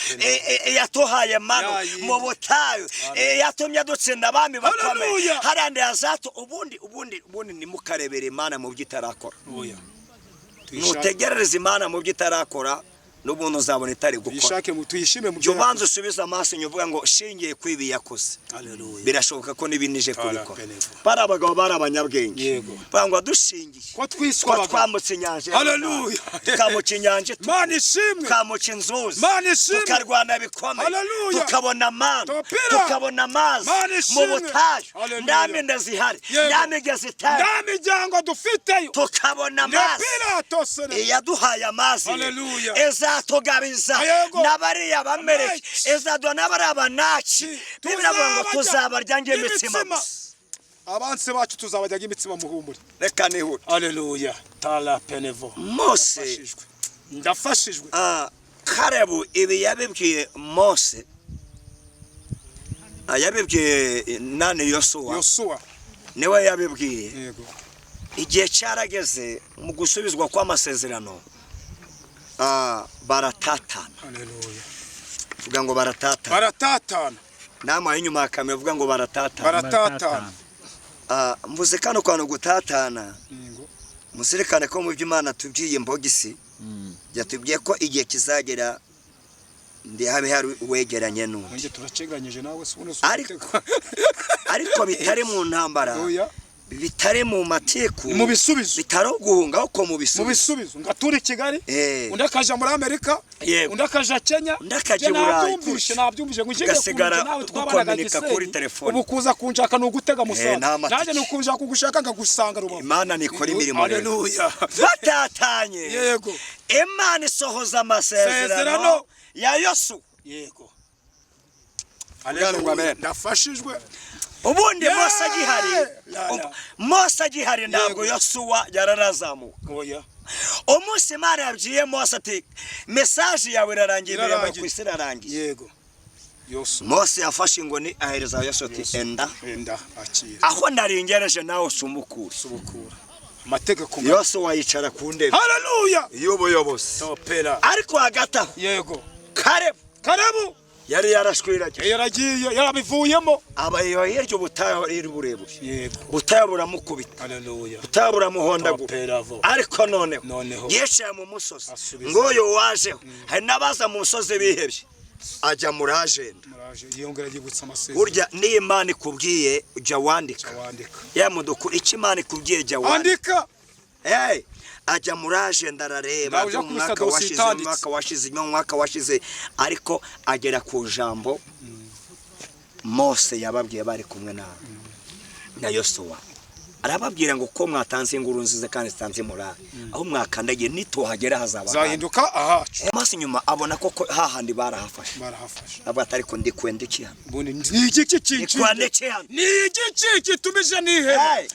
iyatuhaye manu mu butayu, iyatumye dutsinda abami bakomeye." Haleluya. Hariya yazatu. Ubundi ntimukarebere Imana mu byo itarakora. Oya. Nutegerereza Imana mu byo itarakora, n'ubundi uzabona itari gukora. Tuyishake mu tuyishime mu Jya ubanza usubize amaso inyuma uvuga ngo: "Shingiye ku ibi yakoze, Haleluya. birashoboka ko n'ibinije kubikora." Tarapenevo. Bari abagabo, bari abanyabwenge. Yego. Bavuga ngo: "Dushingiye Ko twiswe ko abagabo. twambutse inyanja, Haleluya. tukambuka inyanja, Mana ishimwe. tukambuka inzuzi, Mana ishimwe. tukarwana bikomeye, Haleluya. tukabona amana, Topira. tukabona amazi Mana mu ishimwe. butayu, Haleluya. nta minda zihari, Yego. nta migezi itari, Nta miryango dufiteyo. tukabona amazi. Topira tosenevo. Iyaduhaye amazi Haleluya. izatugabiza Yego. n'abariya Bamereki, Amen. izaduha n'abariya Banaki." Bibiliya iravuga ngo tuzabarya ng'imitsima gusa. Abansi bacu tuzabajyaga imitsima, muhumure. Reka nihute. Haleluya. Tara penevo. Mose Ndafashijwe. Ndafashijwe. Karebu ibi yabibwiye Mose, yabibwiye nani? Yosuwa. Yosuwa. Niwe yabibwiye. Yego. Igihe cyarageze mu gusubizwa kw'amasezerano, baratatana. Haleluya. Vuga ngo baratatana. Baratatana. Nama y'inyuma ya kamera, vuga ngo baratatana. Baratatana. Mvuze kano kantu gutatana. Yego. Muzirikane ko mu byo Imana tubwiye imbogisi yatubwiye ko igihe kizagera ndi habe hari uwegeranye n'undi. Nge turaceganyije nawe si uno. Ariko bitari mu ntambara, Oya. bitari mu matiku, Mu bisubizo. bitari uguhunga, ahubwo mu Mu bisubizo. bisubizo. Ngatura i Kigali. Eh. Undi akaja muri Amerika. Yego. Undi akaja Kenya. Undi akaja i Nge Burayi. nabyumvishe, nabyumvishe ngo ngiye Tugasigara kunja nawe twabanaga dukominika kuri Gisenyi. telefone. Ubu kuza kunshaka ni ugutega musaza. Nta matike. Nanjye ni ukunja kugushaka nkagusanga Rubavu. Imana nikora imirimo rero. Haleluya. Batatanye, Yego. Imana isohoza amasezerano Sezerano. ya Yosuwa. Yego. Ngo amen. Ndafashijwe. Ubundi Yeah! Mose agihari, La, la. Mose agihari, ntabwo Yego. Yosuwa yararazamuka. Oya. Umunsi Imana yabwiye Mose ati: "Message yawe irarangiye, imirimo Irarangiye. ku isi irarangiye," Yego. Yosuwa. Mose yafashe ingoni ahereza Yosuwa ati: "Enda Enda akira. aho naringereje, nawe usumukure." Subukura. Amategeko. Yosuwa yicara ku ntebe Haleluya. y'ubuyobozi. Topera. Ariko hagati aho Yego. Karebu Karibu. yari yarashwiragiye. Yaragiye, yarabivuyemo. Aba hirya ubutayu iri burebure. Yego. Ubutayu buramukubita. Haleluya. Ubutayu buramuhondagura. Topera vo. Ariko noneho Noneho. yicaye mu musozi. Asubiza. Nguyu wajeho, hari n'abaza mu musozi bihebye, ajya muri agenda. Muraje yongera yibutsa amasezerano. Burya niyo Imana ikubwiye jya wandika. Wandika. Ya muduku, icyo Imana ikubwiye jya wandika. Andika. Hey, ajya muri agenda arareba Nawe ujya mu mwaka kubisa dosiye washize, mu itanditse. mwaka washize, mu mwaka washize, ariko agera ku jambo Mose yababwiye bari kumwe na Yosuwa. Arababwira ngo ko mwatanze inguru nziza kandi zitanze morale, aho mwakandagiye nituhagera hazaba Zahinduka ahacu. Amaso inyuma abona koko hahandi barahafashe. Barahafashe. Avuga ati ariko ndikwe ndiki hano? Ubundi ni iki Ndikwe ndiki hano? Ni iki kitumije niheba? Hey!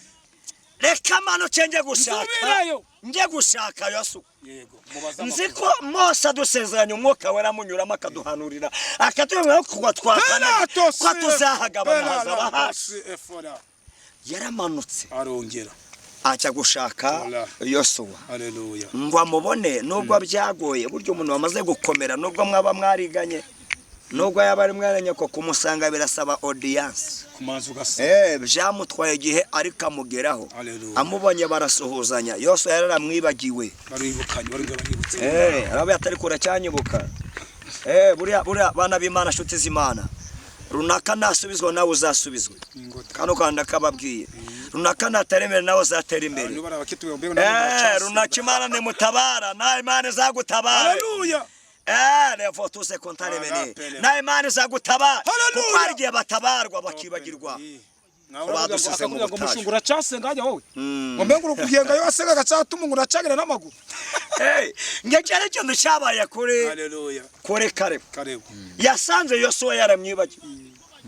Reka manuke njye gushaka. Nsubirayo. Njye gushaka Yosuwa. Yego, mubaza. Nzi ko Mose adusezeranya umwuka wera amunyuramo akaduhanurira, akatubwira ko kuwa twakana ko tuzahagabana hazaba hacu. Yaramanutse. Arongera. Ajya gushaka Ola. Yosuwa. Haleluya. Ngo amubone, nubwo byagoye. Burya umuntu wamaze gukomera, nubwo mwaba mwariganye, nubwo yaba ari mwene nyoko, kumusanga birasaba audience. Kumanza ugasa. Byamutwaye igihe ariko amugeraho. Haleluya. Amubonye barasuhuzanya. Yosuwa yararamwibagiwe. Baribukanye, barongera baributse. Arabe atari kure cyanyibuka. Buriya buriya bana b'Imana, nshuti z'Imana, runaka nasubizwa nawe uzasubizwe. Ingota. Kano kanda kababwiye, runaka natera imbere nawe uzatera imbere. Abantu barabakituye mbego nabo. Runaka Imana nimutabara nawe Imana izagutabara. Haleluya. Levo tuze kontare bene. Arapele. Nawe Imana izagutabara. Haleluya. Kuko hari igihe batabarwa bakibagirwa. Badusize mu ngo butayu. mushungura uracasenga hajya wowe, ngo mbe ngo urukugenga yo asenga gacatuma ngo uracagira n'amaguru. Hey, ngekere ikintu cyabaye kuri Haleluya. kuri Kalebu. Kalebu. Yasanze Yosuwa yaramwibagiwe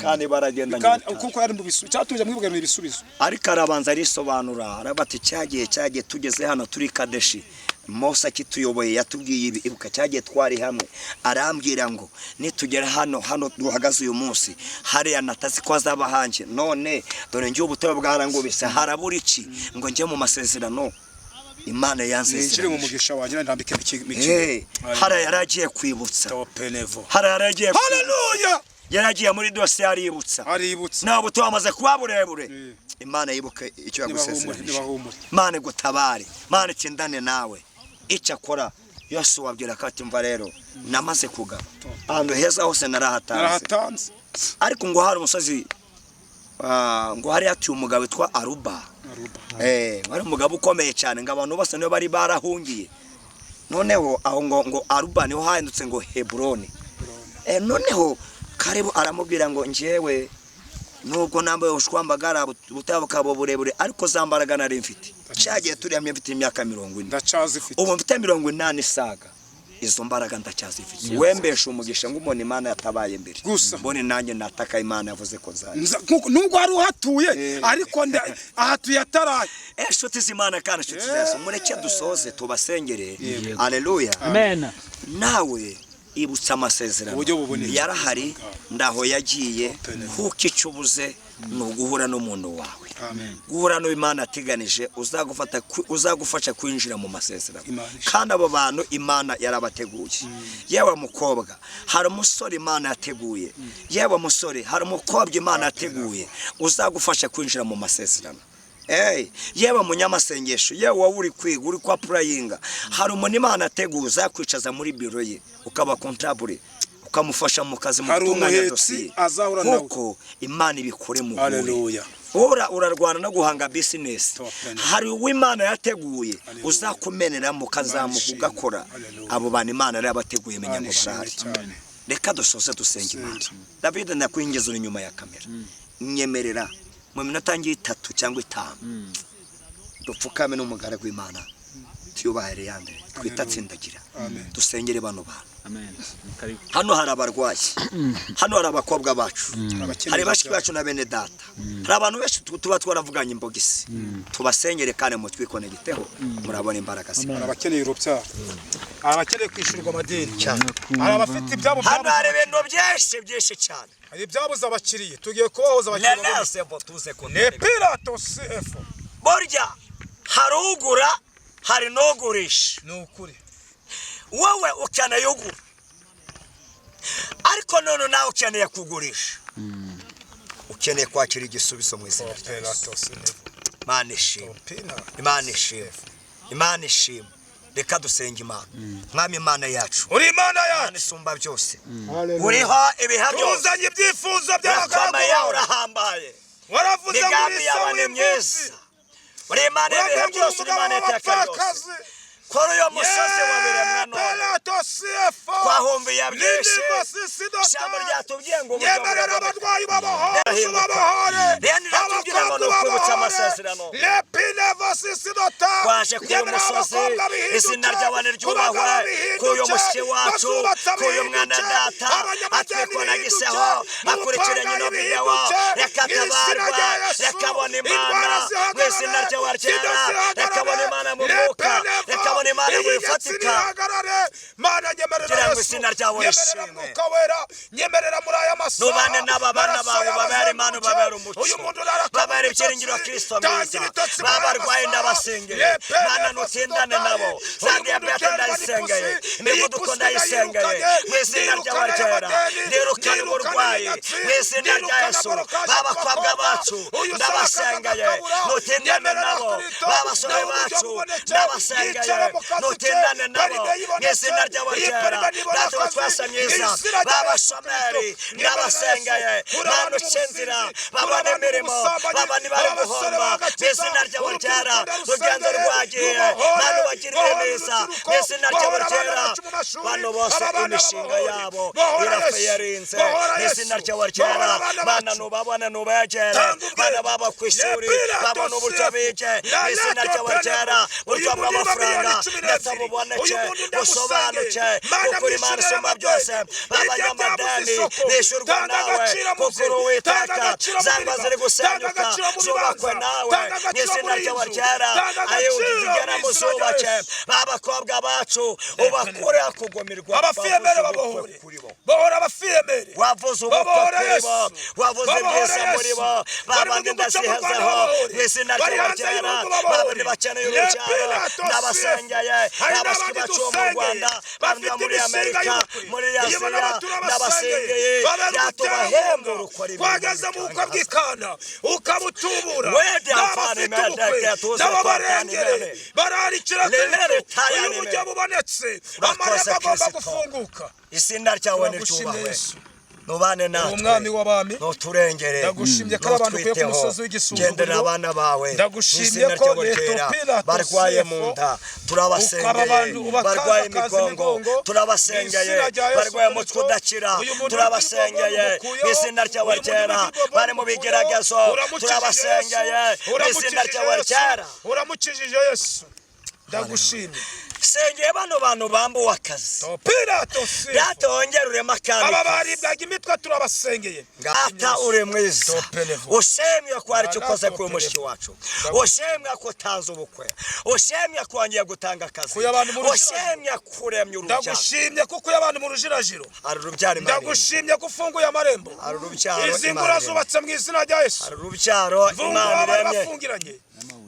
kandi baragendanye Kandi ubutayu. kuko yari mu bisubizo cyatuje mwibwira ni ibisubizo. Ariko arabanza arisobanura, aravuga ati cyagiye cyagiye tugeze hano turi Kadeshi, Mose akituyoboye yatubwiye ibi. Ibuka cyagiye twari hamwe, arambwira ngo nitugera hano hano duhagaze uyu munsi, hariya natazi ko azaba hanjye. None dore ngiye ubutayu bwarangubise, harabura iki ngo njye mu masezerano Imana Ninjire mu yansezeranije? mugisha wanjye ndambike miki. Hariya yari agiye kwibutsa. Topenevo. Hariya yari agiye kwibutsa. Haleluya. Yari agiye muri dosiye aributsa. Aributsa. Ntabwo tuwamaze kuba burebure. Imana yibuke icyo Nibahumure, yagusezeranije. nibahumure. Imana igutabare, Imana itindane nawe. Icyo akora, Yosuwa abwira ko ati mva rero namaze kugaba ahantu heza hose, narahatanze. Narahatanze. Ariko ngo hari umusozi, ngo hari hatuye umugabo witwa Aruba. Aruba. Wari umugabo ukomeye cyane, ngo abantu bose nibo bari barahungiye. Noneho aho ngo Aruba niho hahindutse ngo Heburoni. Noneho Kalebu aramubwira ngo njyewe nubwo nambaye ubushwambagara, ubutayu bukaba burebure, ariko za mbaraga nari mfite cyagiye turi hamwe mfite imyaka 40, Ndacazifite. ubu mfite 80 isaga, izo mbaraga ndacyazifite. Wembesha umugisha ngo umuntu Imana yatabaye mbere Gusa. mbone nanjye nataka Imana yavuze ko nzajya. Nubwo wari uhatuye ariko ahatuye ataraye. Inshuti z'Imana kandi inshuti za Yesu, mureke dusoze tubasengere. Aleluya. Amen. Nawe ibutsa amasezerano. Uburyo buboneye. Yarahari, ndaho yagiye. Kuko icyo ubuze ni uguhura n'umuntu wawe. Amen. Guhura n'Imana ateganije uzagufata uzagufasha kwinjira mu masezerano. Imana ishimwe. Kandi abo bantu Imana yarabateguye. Yewe mukobwa, hari umusore Imana yateguye. Yewe musore, hari umukobwa Imana yateguye uzagufasha kwinjira mu masezerano. Hey, yewe munyamasengesho, yewe wowe uri kwiga, uri kwa purayinga, hari umuntu Imana ateguye uzakwicaza muri biro ye, ukaba comptable, ukamufasha mu kazi, mu Hari gutunganya umuhetsi dosiye. azahura nawe. Kuko Imana ibikore mu Haleluya. Ura urarwana no guhanga business. Top ten. Hari uw'Imana yateguye Haleluya. uzakumeneramo, ukazamuka, Imana ugakora. Haleluya. Abo bantu Imana yarabateguye, menya Imana ngo ishimwe barahari. cyane. Reka dusoze dusenge Imana. David, ndakwinjiza uri inyuma ya kamera, nyemerera mu minota ngiye 3 cyangwa 5 dupfukame n'umugaragu w'Imana tuyubahe Leandre twita Tsindagira. Amen. Dusengere bano bantu. Amen. Karibu. Hano hari abarwayi, hano hari abakobwa bacu, Abakeneye hari bashiki ibyabo. bacu na bene data, hari abantu benshi tuba twaravuganye imbogisi. Tubasengere kandi mutwikonegiteho, murabona imbaraga z'Imana. Hari abakeneye urubyaro, hari abakeneye kwishyurirwa amadeni, Cyane. hari abafite ibyabo Hano byabuze. hari ibintu byinshi byinshi cyane. Hari ibyabuze abakiriya, tugiye kubahoza abakiriya babone. Lelese tuze Ne kuntu pirato cf. Burya hari ugura, hari n'ugurisha. Ni ukuri. Wowe ukeneye ugura, ariko none nawe ukeneye kugurisha, ukeneye kwakira igisubizo mu izina rya Yesu. Pirato cf. Imana ishimwe. Pina. Imana ishimwe, Imana ishimwe. Reka dusenge Imana. Mwami Imana yacu, Uri Imana Imana yacu. isumba byose, uriho ibiha byose. Tuzanye ibyifuzo by'abagaragu Urakomeye, bawe. urahambaye. Waravuze ngo Imigambi uri yawe se ni w'imfubyi. myiza, uri Imana ibihe Uravuga ngo uri byose, uri umugabo Imana iteka ryose. w'abapfakazi. Kuri uyu musozi wa biremwa none Pirato cf. twahumbiye byinshi. Nindi Ijambo ryatubwiye ngo uburyo Nyemerera buraboneka. abarwayi babohore, babohore. Rero riratubwira ngo Turimo no kwibutsa amasezerano. Twaje kuri uyu musozi, izina ryawe niryubahwe, kuri uyu mushyitsi wacu, kuri uyu mwana data atwikonagiseho, akurikiranye ino videwo, reka atabarwa, reka abone Imana mu izina ryawe ryera, reka abone Imana mu mwuka, reka abone Imana mu bifatika. Kugira ngo izina ryawe rishimwe. Nubane n'aba bana bawe, ubabere Imana, ubabere umucyo, babere ibyiringiro Kristo mwiza, babarwaye ndabasengeye, Mana nutindane nabo, za diyabete ndayisengeye, imivuduko ndayisengeye, mu izina ryawe ryera, ndirukane uburwayi, mu izina rya Yesu, b'abakobwa bacu ndabasengeye, nutindane nabo, b'abasore bacu ndabasengeye, nutindane nabo, mu izina ryawe ryera, Data wa twese mwiza, b'abashomeri ndabasengeye, Mana uce inzira, babone imirimo, babone bari guhomba, mu izina ryawe ryera, rugendo rwagiye, Mana ubagirire neza, mu izina ryawe ryera, bano bose imishinga yabo irapfa yarinze, mu izina ryawe ryera, Mana nubabone, nubegere, bana babo ku ishuri babone uburyo bige, mu izina ryawe ryera, uburyo bw'amafaranga ndetse buboneke, busobanuke, kuko uri Imana isumba byose, b'abanyamadeni bishyurwa nawe, kuko uri Uwiteka, zangwa ziri gusenyuka zubakwe nawe, mu izina ryawe ryera, ayo zigera muzubake, b'abakobwa bacu ubakure kugumirwa, Abafiyemere wavuze ubukwe babohore, kuri bo. Bohora abafiyemere. Wavuze ubukwe Babohora kuri bo, Yesu. wavuze Babohora ibyiza muri Yesu. bo, Bari mu babandi gihugu cyo mu Rwanda ndasihezeho, babohore. mu izina Bari ryawe hanze ryera, y'igihugu babohore. babandi bakeneye Le urubyaro, Pilato ndabasengeye, Sefu. Hari abashyitsi n'abandi bacu bo mu dusengeye. Rwanda, bandi bo Bafite muri imishinga Amerika, y'ubukwe. muri Iyo Aziya, n'abatura basengeye. ndabasengeye, Babera byatubahembura umuterankunga. ukora ibintu Twageze mu bukwe bitangaza. bw'ikana ukabutubura, Wede amfani n'abafite mede ubukwe ketuze nabo twatani barengere mene. bararikira Lelere Kristo. tayani Uyu buryo mene. bubonetse, Urakoze, amarembo agomba Kristo. gufunguka. Izina ryawe Turagushimye, niryubahwe, Yesu. nubane natwe, Umwami w'abami. Nuturengere, Ndagushimye ko abantu ukuye ku nutwiteho, musozi w'igisuzuguriro. gendera abana bawe, Ndagushimye mu izina ko ryawe ryera, Leto Pilato barwaye Sefo, mu nda turabasengeye, ukaba abantu ubakaza barwaye akaza imigongo imigongo, turabasengeye, mu izina rya Yesu barwaye umutwe Kristo, udakira uyu muntu turabasengeye, w'ikibombo mu izina ryawe umukuyeho, uyu muntu ryera, w'ikibombo bari mu bigeragezo uramukijije turabasengeye, Yesu, mu izina uramukijije ryawe Yesu, ryera. Uramukijije Yesu, ndagushimye. Sengeye bano bantu bambuwe akazi, Pilato Sefo. Data wongere ureme akandi Aba kazi. baribwaga imitwe turabasengeye. Data uri mwiza, Topenevo. ushimwe ko hari icyo ukoze kuri Topenevo. mushiki wacu, ushimwe ko utanze ubukwe, ushimwe ko wongeye gutanga akazi, Kuya abantu mu rujirajiro. ushimwe kuremya urubyaro. Ndagushimye kuko uyu abantu mu rujirajiro. Hari urubyaro Imana iremye. Ndagushimye ko ufunguye amarembo. Hari urubyaro Izi Imana ngura iremye. zubatse mu izina rya Yesu. Hari urubyaro Vungura Imana bari iremye. bafungiranye,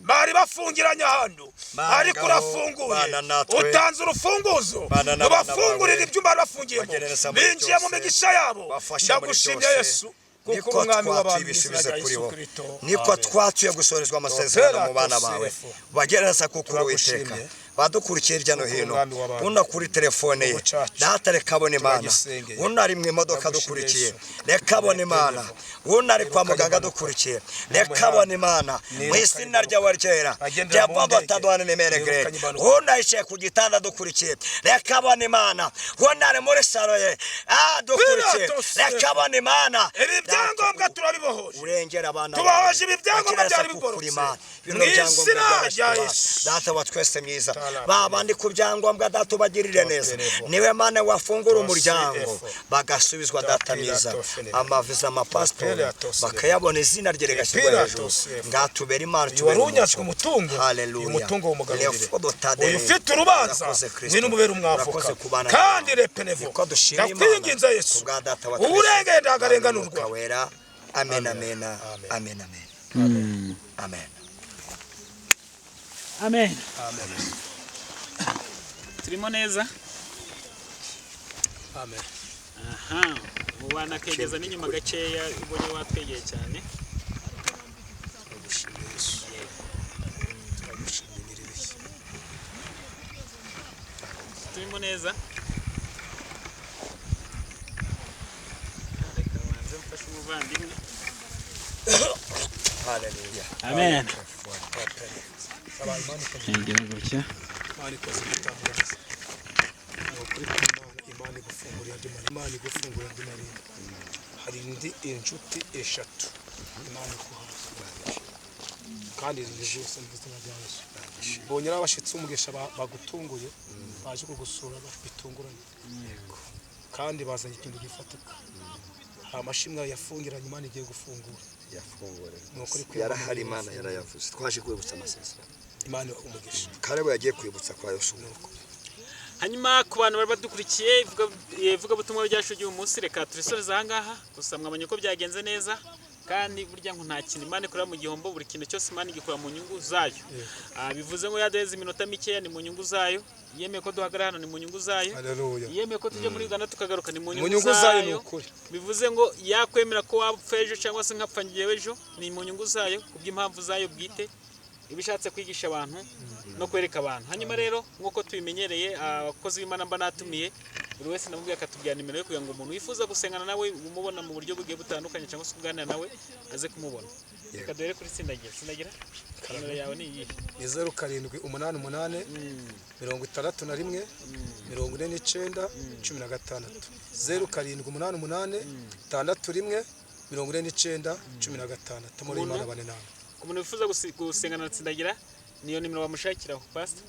bari bafungiranye ahantu, Mana ariko ngabo, urafunguye, Mana natwe. utanze urufunguzo Mana n'abana ubafungurira bawe. ibyumba bari bafungiyemo, Bagerereza muri binjiye mu byose. migisha yabo. Bafashe muri Ndagushimye byose. Yesu, kuko Niko uri umwami twatuye w'abantu, mu izina ibisubizo rya kuri Yesu bo, Kristo. niko Amen. twatuye gusorezwa amasezerano mu bana bawe, Toperato bagereza kuko Turagushimye. Uwiteka badukurikiye hirya no Kuko hino, umwami w'abantu. uno kuri telefone ye, Igihugu cyacu. Data reka abone Imana, Turagisengeye. uno ari mu imodoka Turagushimye, dukurikiye, Yesu. reka abone Imana, uno ari kwa muganga dukurikiye, reka abone Imana mu izina ryawe ryera, Agendera mu ryabomba ndege. taduhane nimeregere, Nirukanye impanuka. uno yicaye ku gitanda dukurikiye, reka abone Imana, uno ari muri salo ye dukurikiye, Pilato reka abone Imana. Ibi byangombwa turabibohoje. Urengera abana Tubahoje bawe. ibi byangombwa Bakirasa byari kukura biborotse. Imana. Bino Mu byangombwa izina byarashe rya kuba. Yesu. Data wa twese mwiza, Tala. ba bandi ku byangombwa, data ubagirire neza, Toperevo. niwe Mana wafungura Tose umuryango efo. bagasubizwa, data mwiza, Topila tofele. amaviza, amapasiporo Topila tosele. bakayabona, izina rye rigashyirwa Topila hejuru, tosefo. ngatubera Imana, Uyu tubere wari unyazwe umuco. umutungo, Haleluya. uyu mutungo wumugarurire. Leofodo Tadei. Uyu ufite urubanza, Urakoze Kristo. ngwino umubere umwavoka. Urakoze kubana Kandi nawe. repenevo. Niko dushima Imana Ndakwinginze Yesu. kubwa data wa twese. Uwurengeye ndagarenganurwa. Mwuka Wera. Amen, amen, Amen. amen, amen, amen. Amen. Turimo neza. Amen. Aha, wanakegeza n'inyuma gakeya, ubonye watwegeye cyane. Turagushimye Yesu. Turagushimye nyiribihe. Turimo neza. Reka banze mfashe umuvandimwe. Haleluya. Amen. Ngira gutya. Imana ikoze ibitangaza. Ni ukuri kw'Imana, Imana igufungurira andi marembo. Imana igufungurira andi marembo. Hari indi inshuti eshatu Imana iguhaye. Kandi nijuse mu izina rya Yesu. Mbonye ari abashitsi umugisha bagutunguye, baje kugusura bitunguranye. Kandi bazanye ikintu gifatika. Hari amashimwe yafungiranye Imana igiye gufungura. Yafungure. Ni ukuri kw'Imana. Yarahari, Imana yarayavuze, twaje kwibutsa amasezerano. Imana ibahe umugisha. Kalebu yagiye kwibutsa kwa Yosuwa. Hanyuma ku bantu bari badukurikiye, ivugabutumwa ryacu ry'uyu munsi reka turisoreze aha ngaha. Gusa mwabonye ko byagenze neza, kandi burya ngo nta kintu Imana ikorera mu gihombo, buri kintu cyose Imana igikora mu nyungu zayo. Bivuze ngo yaduheze iminota mikeya ni mu nyungu zayo, yemeye ko duhagarara hano ni mu nyungu zayo, Haleluya. yemeye ko tujya muri Uganda tukagaruka ni mu Mu nyungu nyungu zayo, ni zayo. ukuri. Bivuze ngo yakwemera ko wapfa ejo cyangwa se nkapfa ngewe ejo, ni mu nyungu zayo, kubw'impamvu zayo bwite iba ishatse kwigisha abantu no kwereka abantu. Hanyuma rero nk'uko tubimenyereye, abakozi b'Imana mba natumiye, buri wese namubwiye akatubwira nimero ye kugira ngo umuntu wifuza gusengana nawe, umubona mu buryo bugiye butandukanye cyangwa se kuganira nawe, aze kumubona. Reka duhere kuri Tsindagira. Tsindagira, nimero yawe ni iyihe? Ni 0788 61 49 16. 0788 61 49 16. Muri Imana bane nawe. Ku muntu wifuza gusengana na Tsindagira, niyo nimero bamushakiraho. Pastor?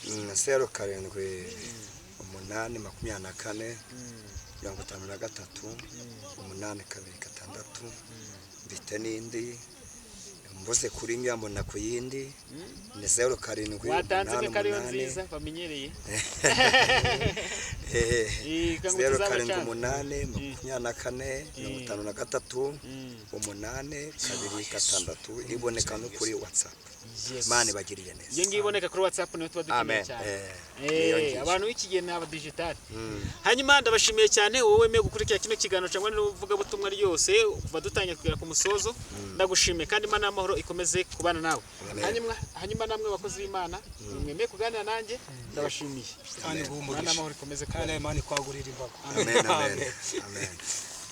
078 24 53 826. Mfite n'indi, mvuze kuri imwe mbona ku yindi, ni 07 Watanze 8 imwe ko ariyo 8 nziza bamenyereye. Kangutse 0 izaba 7 cyane. 8 24 53 8 2 6, iboneka no kuri WhatsApp. Imana ibagiriye neza. Iyo ngiyo iboneka kuri WhatsApp niyo tuba dukeneye Amen. cyane. Niyo ngiyo. Abantu b'iki gihe ni aba digital. Hanyuma ndabashimiye cyane wowe wemeye gukurikira kino kiganiro cyangwa n'ivugabutumwa ryose kuva dutangiye kugera ku musozo. Ndagushimiye, kandi Imana y'amahoro ikomeze kubana nawe. Amen. Hanyuma namwe bakozi b'Imana mwemeye kuganira nanjye, ndabashimiye. Kandi nguhe Imana umugisha. y'amahoro ikomeze Kandi kubana. nawe Imana ikwagurira imbago. Amen, amen, amen.